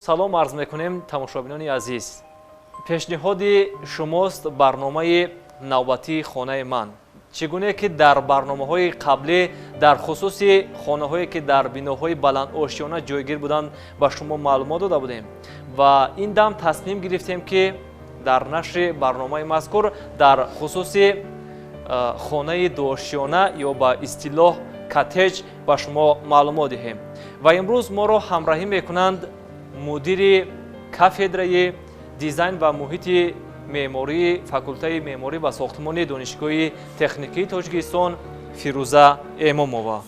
Салом арз мекунем, тамошобинони азиз. Пешниҳоди шумост барномаи навбатии «Хонаи ман». Чӣ гуне ки дар барномаҳои қаблӣ дар хусуси хонаҳое, ки дар биноҳои баландошёна ҷойгир буданд, ба шумо маълумот дода будем ва ин дам тасмим гирифтем, ки дар нашри барномаи мазкур дар хусуси хонаи дуошёна ё ба истилоҳ коттедж ба шумо маълумот диҳем. Ва имрӯз моро ҳамроҳӣ мекунанд мудири кафедраи дизайн ва муҳити меъмории факултаи меъморӣ ва сохтмони Донишгоҳи техникии Тоҷикистон Фирӯза Эмомова.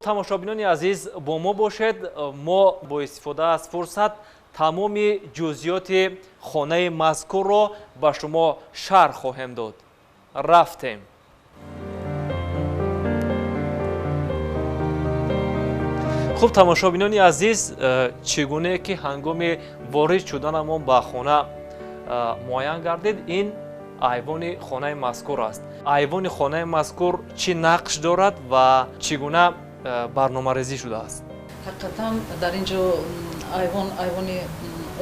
Тамошобинони азиз, бо мо бошед. Мо бо истифода аз фурсат тамоми ҷузъиёти хонаи мазкурро ба шумо шарҳ хоҳем дод. Рафтем. Хуб, тамошобинони азиз, чӣ гуне ки ҳангоми ворид шуданамон ба хона муайян гардид, ин айвони хонаи мазкур аст. Айвони хонаи мазкур чӣ нақш дорад ва чӣ гуна барномарезӣ шудааст? Ҳақиқатан, дар ин ҷо айвон айвони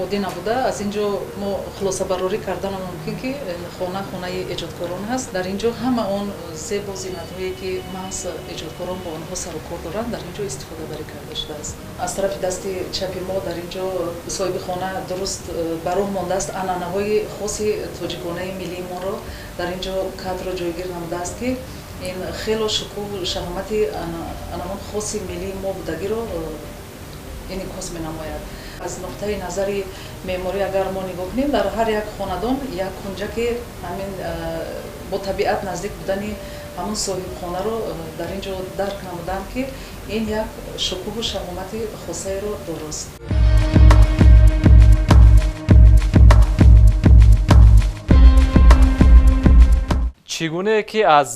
оддӣ набуда. Аз ин ҷо мо хулосабарорӣ кардан мумкин, ки хона хонаи эҷодкорон ҳаст. Дар ин ҷо ҳама он зебо зинатҳое, ки маҳз эҷодкорон бо онҳо сарукор доранд, дар ин ҷо истифодабарӣ карда шудааст. Аз тарафи дасти чапи мо дар ин ҷо соҳиби хона дуруст ба роҳ мондааст анъанаҳои хоси тоҷиконаи миллии моро. Дар ин ҷо кадро ҷойгир намудааст, ки ин хело шукӯҳу шаҳомати анамон хоси миллии мо будагиро инъикос менамояд. Аз нуқтаи назари меъморӣ агар мо нигоҳ кунем, дар ҳар як хонадон як кунҷаки ҳамин бо табиат наздик будани ҳамун соҳибхонаро дар ин ҷо дарк намудам, ки ин як шукӯҳу шаҳомати хосаеро дорост. Чӣ гуне ки аз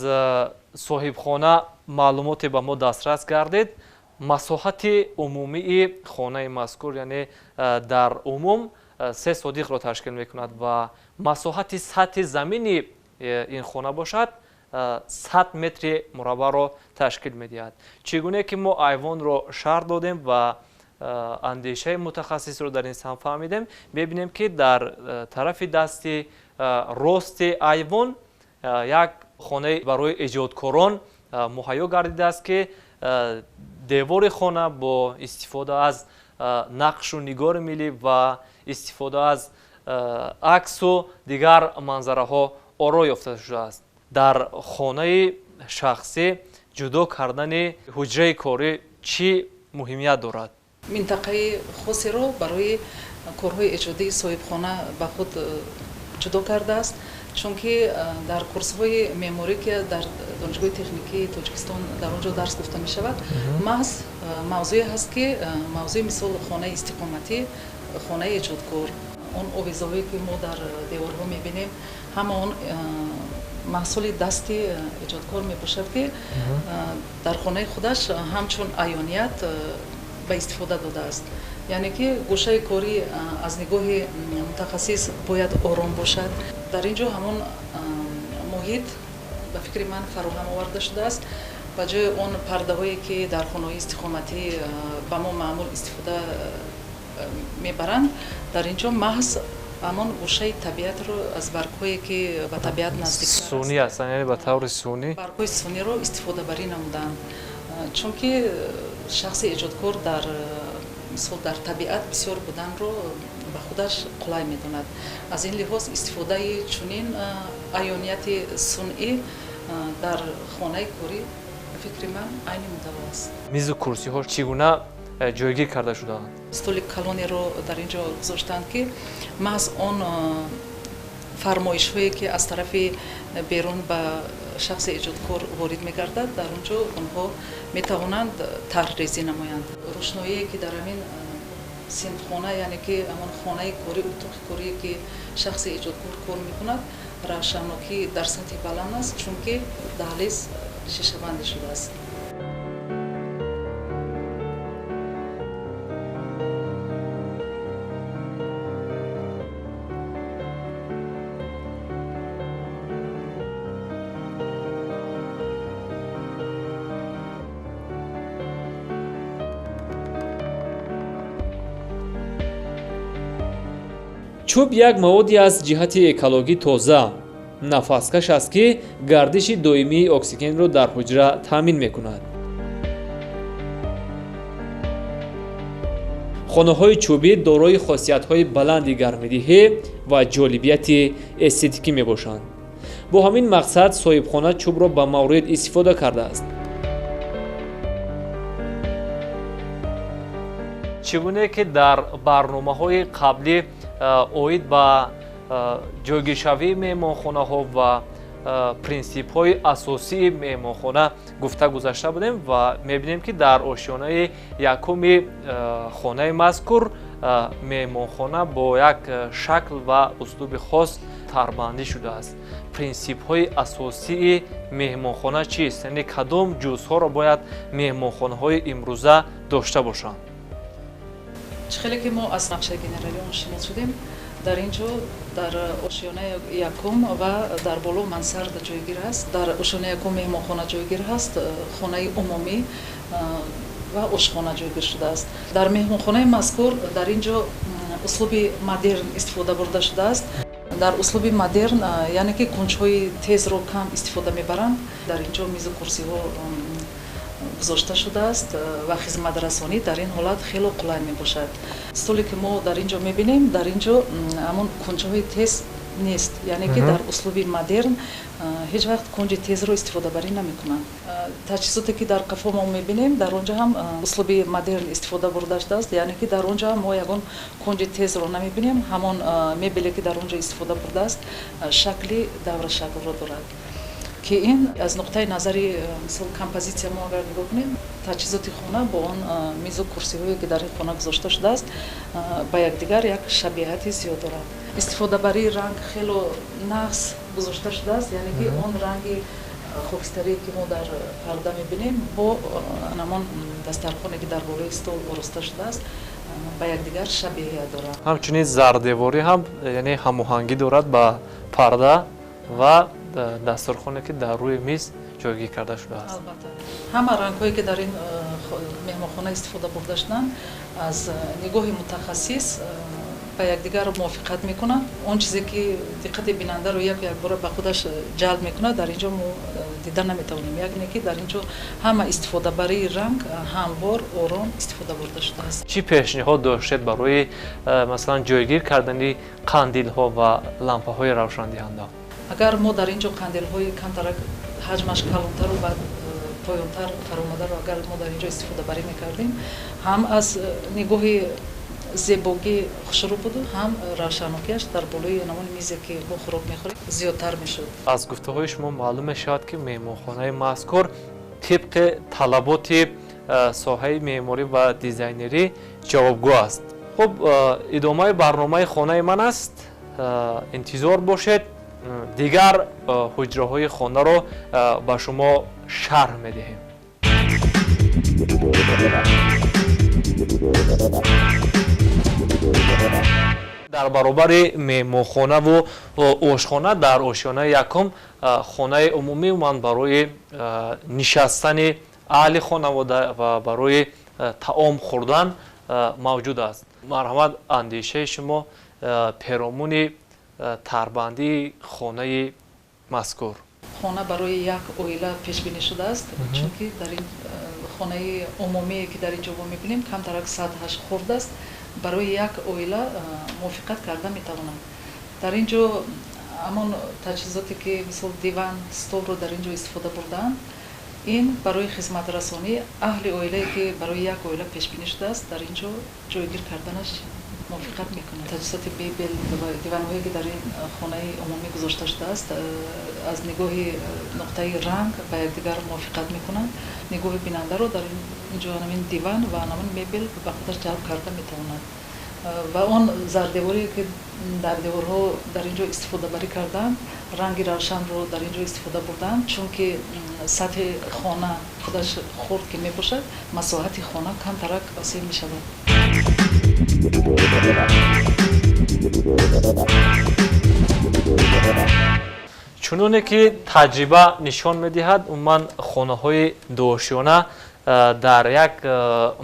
соҳибхона маълумоте ба мо дастрас гардид, масоҳати умумии хонаи мазкур, яъне дар умум 3 сотихро ташкил мекунад ва масоҳати сатҳи замини ин хона бошад, 100 метри мураббаъро ташкил медиҳад. Чӣ гуне ки мо айвонро шарҳ додем ва андешаи мутахассисро дар ин самт фаҳмидем, мебинем, ки дар тарафи дасти рости айвон як хонаи барои эҷодкорон муҳайё гардидааст, ки девори хона бо истифода аз нақшу нигори миллӣ ва истифода аз аксу дигар манзараҳо оро ёфта шудааст. Дар хонаи шахсӣ ҷудо кардани ҳуҷраи корӣ чӣ муҳимият дорад? Минтақаи хосеро барои корҳои эҷодии соҳибхона ба худ ҷудо кардааст, чунки дар курсҳои меъморӣ, ки дар Донишгоҳи техникии Тоҷикистон дар он ҷо дарс гуфта мешавад, маҳз мавзӯе ҳаст, ки мавзӯи мисол хонаи истиқоматӣ, хонаи эҷодкор, он овезаҳое, ки мо дар деворҳо мебинем, ҳама он маҳсули дасти эҷодкор мебошад, ки дар хонаи худаш ҳамчун аёният ба истифода додааст. Яъне ки гӯшаи корӣ аз нигоҳи мутахассис бояд ором бошад. Дар ин ҷо ҳамон муҳит ба фикри ман фароҳам оварда шудааст. Ба ҷои он пардаҳое, ки дар хонаҳои истиқоматӣ ба мо маъмул истифода мебаранд, дар ин ҷо маҳз ҳамон гӯшаи табиатро аз баргҳое, ки ба табиат наздик Сунъӣ ҳастанд, яъне ба таври сунъӣ. Баргҳои сунъиро истифодабарӣ намуданд, чунки шахси эҷодкор дар мисол дар табиат бисёр буданро ба худаш қулай медонад. Аз ин лиҳоз истифодаи чунин аёнияти сунъӣ дар хонаи корӣ ба фикри ман айни муддао аст. Мизу курсиҳо чӣ гуна ҷойгир карда шудаанд? Столи калонеро дар ин ҷо гузоштанд, ки маҳз он фармоишҳое, ки аз тарафи берун ба шахси эҷодкор ворид мегардад, дар он ҷо онҳо метавонанд тарҳрезӣ намоянд. Рӯшноие, ки дар ҳамин Синфхона, яъне ки ҳамон хонаи корӣ, утоқи корие ки шахси эҷодкор кор мекунад, равшанокӣ дар сатҳи баланд аст, чунки даҳлиз шишабандӣ шудааст. Чӯб як маводи аз ҷиҳати экологӣ тоза, нафаскаш аст, ки гардиши доимии оксигенро дар ҳуҷра таъмин мекунад. Хонаҳои чӯбӣ дорои хосиятҳои баланди гармидиҳӣ ва ҷолибияти эстетикӣ мебошанд. Бо ҳамин мақсад соҳибхона чӯбро ба маврид истифода кардааст. Чӣ гуне ки дар барномаҳои қаблӣ оид ба ҷойгиршавии меҳмонхонаҳо ва принсипҳои асосии меҳмонхона гуфта гузашта будем ва мебинем, ки дар ошёнаи якуми хонаи мазкур меҳмонхона бо як шакл ва услуби хос тарбандӣ шудааст. Принсипҳои асосии меҳмонхона чист? Яъне кадом ҷузъҳоро бояд меҳмонхонаҳои имрӯза дошта бошанд? Чӣ хеле ки мо аз нақшаи генералӣ он шинос шудем, дар ин ҷо дар ошёнаи якум ва дар боло мансарда ҷойгир аст. Дар ошёнаи якум меҳмонхона ҷойгир ҳаст, хонаи умумӣ ва ошхона ҷойгир шудааст. Дар меҳмонхонаи мазкур дар ин ҷо услуби модерн истифода бурда шудааст. Дар услуби модерн, яъне ки кунҷҳои тезро кам истифода мебаранд. Дар ин ҷо мизу курсиҳо гузошта шудааст ва хизматрасонӣ дар ин ҳолат хело қулай мебошад. Столе ки мо дар ин ҷо мебинем, дар ин ҷо ҳамон кунҷҳои тез нест, яъне ки дар услуби модерн ҳеҷ вақт кунҷи тезро истифодабарӣ намекунанд. Таҷҳизоте ки дар қафо мо мебинем, дар он ҷо ҳам услуби модерн истифода бурда шудааст, яъне ки дар он ҷо ҳам мо ягон кунҷи тезро намебинем. Ҳамон мебеле ки дар он ҷо истифода бурдааст, шакли даврашаклро дорад, ки ин аз нуқтаи назари мисол композитсия мо агар нигоҳ кунем, таҷҳизоти хона бо он мизу курсиҳое ки дар ин хона гузошта шудааст, ба якдигар як шабеҳати зиёд дорад. Истифодабарии ранг хело нағз гузошта шудааст, яъне ки он ранги хокистарие ки мо дар парда мебинем бо ҳамон дастархоне ки дар болои стол ороста шудааст, ба якдигар шабеҳият дорад. Ҳамчунин зардеворӣ ҳам яъне ҳамоҳангӣ дорад ба парда ва дастархоне ки дар рӯи миз ҷойгир карда шудааст. Албатта, ҳама рангҳое ки дар ин меҳмонхона истифода бурда шуданд, аз нигоҳи мутахассис ба якдигар мувофиқат мекунанд. Он чизе ки диққати бинандаро яку якбора ба худаш ҷалб мекунад, дар ин ҷо мо дида наметавонем. Яъне ки дар ин ҷо ҳама истифодабарии ранг ҳамвор, ором истифода бурда шудааст. Чӣ пешниҳод доштед барои масалан ҷойгир кардани қандилҳо ва лампаҳои равшандиҳанда? Агар мо дар ин ҷо қандилҳои камтарак ҳаҷмаш калонтару ва поёнтар фаромадаро агар мо дар ин ҷо истифодабарӣ мекардем, ҳам аз нигоҳи зебогӣ хушрӯ буду, ҳам равшанокиаш дар болои ҳамон мизе ки мо хӯрок мехӯрем зиёдтар мешуд. Аз гуфтаҳои шумо маълум мешавад, ки меҳмонхонаи мазкур тибқи талаботи соҳаи меъморӣ ва дизайнерӣ ҷавобгӯ аст. Хуб, идомаи барномаи хонаи ман аст. Интизор бошед, дигар ҳуҷраҳои хонаро ба шумо шарҳ медиҳем. Дар баробари меҳмонхонаву ошхона дар ошёнаи якум хонаи умумӣ ман барои нишастани аҳли хонавода ва барои таом хӯрдан мавҷуд аст. Марҳамат, андешаи шумо перомуни тарбандии хонаи мазкур. Хона барои як оила пешбинӣ шудааст, чунки дар ин хонаи умумие ки дар ин ҷо мо мебинем, камтарак сатҳаш хурд аст, барои як оила мувофиқат карда метавонад. Дар ин ҷо ҳамон таҷҳизоте ки мисол диван, столро дар ин ҷо истифода бурдаанд, ин барои хизматрасонии аҳли оилае ки барои як оила пешбинӣ шудааст, дар ин ҷо ҷойгир карданаш мувофиқат мекунад. Таҷҳизоти мебел ва диванҳое, ки дар ин хонаи умумӣ гузошта шудааст, аз нигоҳи нуқтаи ранг ба якдигар мувофиқат мекунанд. Нигоҳи бинандаро дар инҷо ҳамин диван ва ҳамин мебел ба худаш ҷалб карда метавонад. Ва он зардеворие, ки дар деворҳо дар инҷо истифодабарӣ карданд, ранги равшанро дар инҷо истифода бурданд, чунки сатҳи хона худаш хурд ки мебошад, масоҳати хона камтарак васеъ мешавад. Чуноне ки таҷриба нишон медиҳад, умуман хонаҳои дуошёна дар як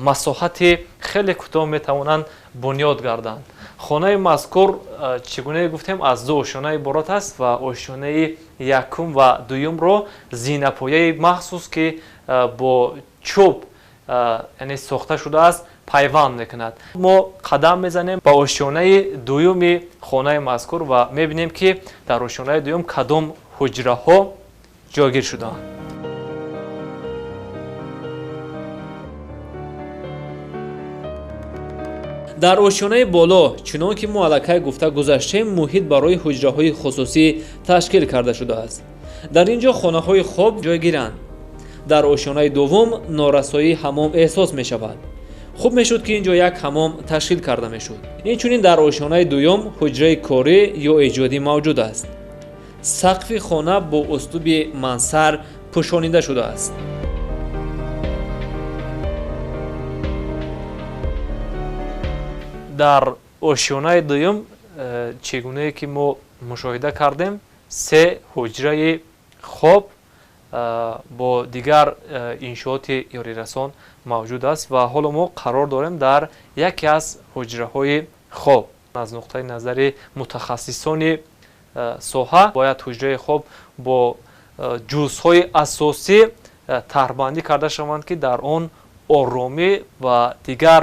масоҳати хеле кӯтоҳ метавонанд бунёд гарданд. Хонаи мазкур, чӣ гунае гуфтем, аз ду ошёна иборат аст ва ошёнаи якум ва дуюмро зинапояи махсус, ки бо чӯб яъне сохта шудааст, пайванд мекунад. Мо қадам мезанем ба ошёнаи дуюми хонаи мазкур ва мебинем, ки дар ошёнаи дуюм кадом ҳуҷраҳо ҷойгир шудаанд. Дар ошёнаи боло, чунон ки мо аллакай гуфта гузаштем, муҳит барои ҳуҷраҳои хусусӣ ташкил карда шудааст. Дар ин ҷо хонаҳои хоб ҷойгиранд. Дар ошёнаи дуввум норасоии ҳамом эҳсос мешавад. Хуб мешуд, ки ин ҷо як ҳамом ташкил карда мешуд. Инчунин дар ошёнаи дуюм ҳуҷраи корӣ ё эҷодӣ мавҷуд аст. Сақфи хона бо услуби мансар пӯшонида шудааст. Дар ошёнаи дуюм, чӣ гунае ки мо мушоҳида кардем, се ҳуҷраи хоб бо дигар иншооти ёрирасон мавҷуд аст ва ҳоло мо қарор дорем дар яке аз ҳуҷраҳои хоб. Аз нуқтаи назари мутахассисони соҳа бояд ҳуҷраи хоб бо ҷузъҳои асосӣ тарҳбандӣ карда шаванд, ки дар он оромӣ ва дигар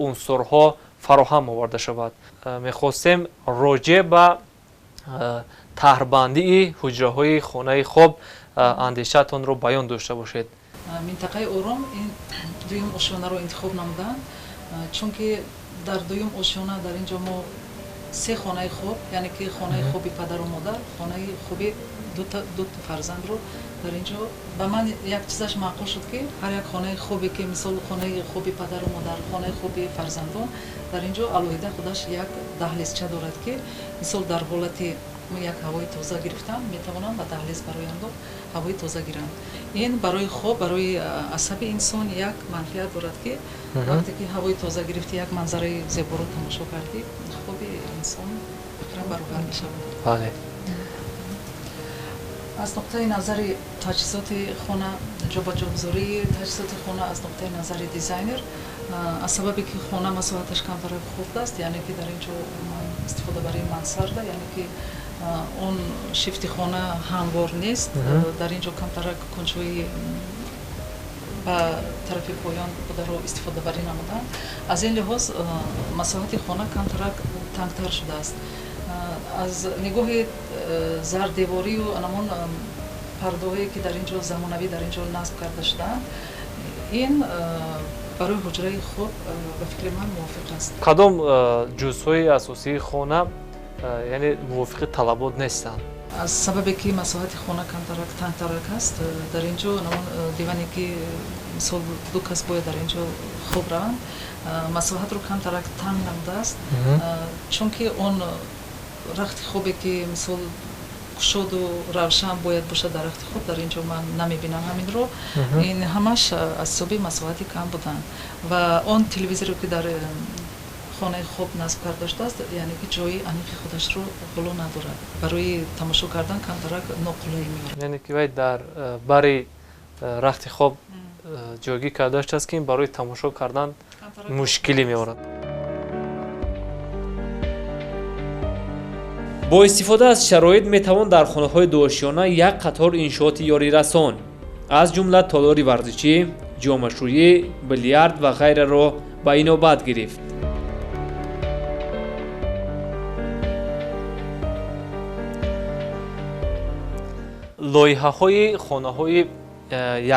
унсурҳо фароҳам оварда шавад. Мехостем роҷеъ ба тарҳбандии ҳуҷраҳои хонаи хоб андешаатонро баён дошта бошед. Минтақаи ором ин дуюм ошёнаро интихоб намуданд, чунки дар дуюм ошёна дар ин ҷо мо се хонаи хоб, яъне ки хонаи хоби падару модар, хонаи хоби ду фарзандро дар ин ҷо. Ба ман як чизаш маъқул шуд, ки ҳар як хонаи хобе, ки мисол хонаи хоби падару модар, хонаи хоби фарзандон, дар ин ҷо алоҳида худаш як даҳлизча дорад, ки мисол дар ҳолати як ҳавои тоза гирифтан метавонанд ба даҳлиз бароянд, ҳавои тоза гиранд. Ин барои хоб, барои асаби инсон як манфиат дорад, ки вақте ки ҳавои тоза гирифтӣ, як манзараи зеборо тамошо кардӣ, хоби инсон фикрам баробар мешавад. Бале. Аз нуқтаи назари таҷҳизоти хона, ҷобаҷогузории таҷҳизоти хона аз нуқтаи назари дизайнер, аз сабабе ки хона масоҳаташ камтарак хурд аст, яъне ки дар ин ҷо истифодабарии мансарда, яъне ки он шифти хона ҳамвор нест, дар ин ҷо камтарак кунҷҳои ба тарафи поён бударо истифодабарӣ намуданд. Аз ин лиҳоз масоҳати хона камтарак тангтар шудааст. Аз нигоҳи зардеворию анамон пардоҳое, ки дар ин ҷо замонавӣ дар ин ҷо насб карда шудаанд, ин барои ҳуҷраи хоб ба фикри ман мувофиқ аст. Кадом ҷузъҳои асосии хона яъне мувофиқи талабот нестанд? Аз сабабе ки масоҳати хона камтарак тангтарак аст, дар ин ҷо анамон диване, ки мисол ду кас бояд дар ин ҷо хоб раванд, масоҳатро камтарак танг намудааст, чунки он рахти хобе, ки мисол кушоду равшан бояд бошад дар рахти хоб, дар ин ҷо ман намебинам ҳаминро. Ин ҳамаш аз ҳисоби масоҳати кам буданд ва он телевизоре, ки дар хонаи хоб насб карда шудааст, яъне ки ҷои аниқи худашро ҳоло надорад, барои тамошо кардан камтарак ноқулайӣ меорад. Яъне ки вай дар бари рахти хоб ҷойгир карда шудааст, ки ин барои тамошо кардан мушкилӣ меорад. Бо истифода аз шароит метавон дар хонаҳои дуошёна як қатор иншооти ёрирасон, аз ҷумла толори варзишӣ, ҷомашӯӣ, билярд ва ғайраро ба инобат гирифт. Лоиҳаҳои хонаҳои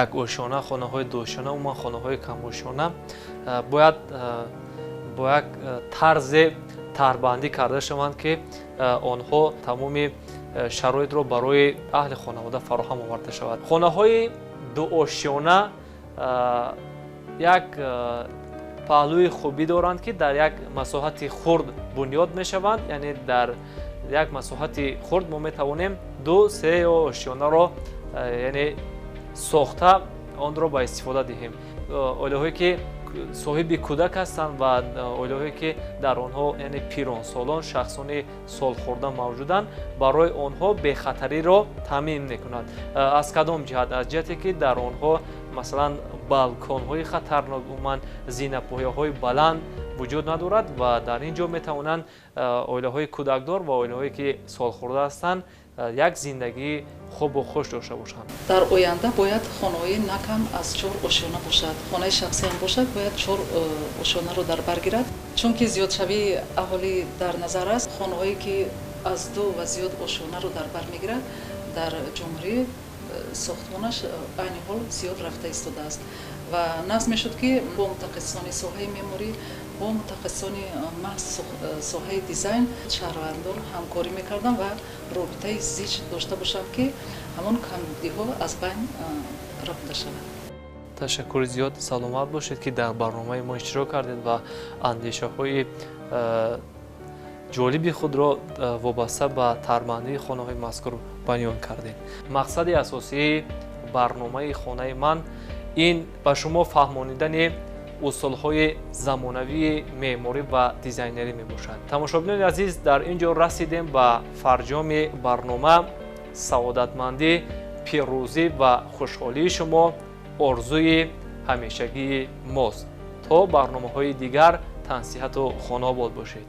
якошёна, хонаҳои дуошёна, умуман хонаҳои камошёна бояд бо як тарзе тарбандӣ карда шаванд, ки онҳо тамоми шароитро барои аҳли хонавода фароҳам оварда шавад. Хонаҳои дуошёна як паҳлӯи хубӣ доранд, ки дар як масоҳати хурд бунёд мешаванд, яъне дар як масоҳати хурд мо метавонем ду се ошёнаро, яъне сохта онро ба истифода диҳем. Оилаҳое ки соҳиби кӯдак ҳастанд ва оилаҳое ки дар онҳо, яъне пиронсолон, шахсони солхӯрда мавҷуданд, барои онҳо бехатариро таъмин мекунад. Аз кадом ҷиҳат? Аз ҷиҳате ки дар онҳо, масалан, балконҳои хатарнок, умуман зинапояҳои баланд вуҷуд надорад ва дар ин ҷо метавонанд оилаҳои кӯдакдор ва оилаҳое ки солхӯрда ҳастанд як зиндагии хубу хуш дошта бошанд. Дар оянда бояд хонаҳои на кам аз 4 ошёна бошад. Хонаи шахсӣ ҳам бошад, бояд 4 ошёнаро дар бар гирад, чунки зиёдшавии аҳолӣ дар назар аст. Хонаҳое ки аз 2 ва зиёд ошёнаро дар бар мегирад, дар ҷумҳурӣ сохтмонаш айни ҳол зиёд рафта истодааст ва нағз мешуд, ки бо мутахассисони соҳаи меъморӣ, бо мутахассисони маҳз соҳаи дизайн шаҳрвандон ҳамкорӣ мекарданд ва робитаи зич дошта бошанд, ки ҳамон камбудиҳо аз байн рабуда шавад. Ташаккури зиёд, саломат бошед, ки дар барномаи мо иштирок кардед ва андешаҳои ҷолиби худро вобаста ба тарбандии хонаҳои мазкур баён кардед. Мақсади асосии барномаи хонаи ман ин ба шумо фаҳмонидани усулҳои замонавии меъморӣ ва дизайнерӣ мебошад. Тамошобинони азиз, дар ин ҷо расидем ба фарҷоми барнома. Саодатмандӣ, пирӯзӣ ва хушҳолии шумо орзуи ҳамешагии мост. То барномаҳои дигар тансиҳату хонобод бошед.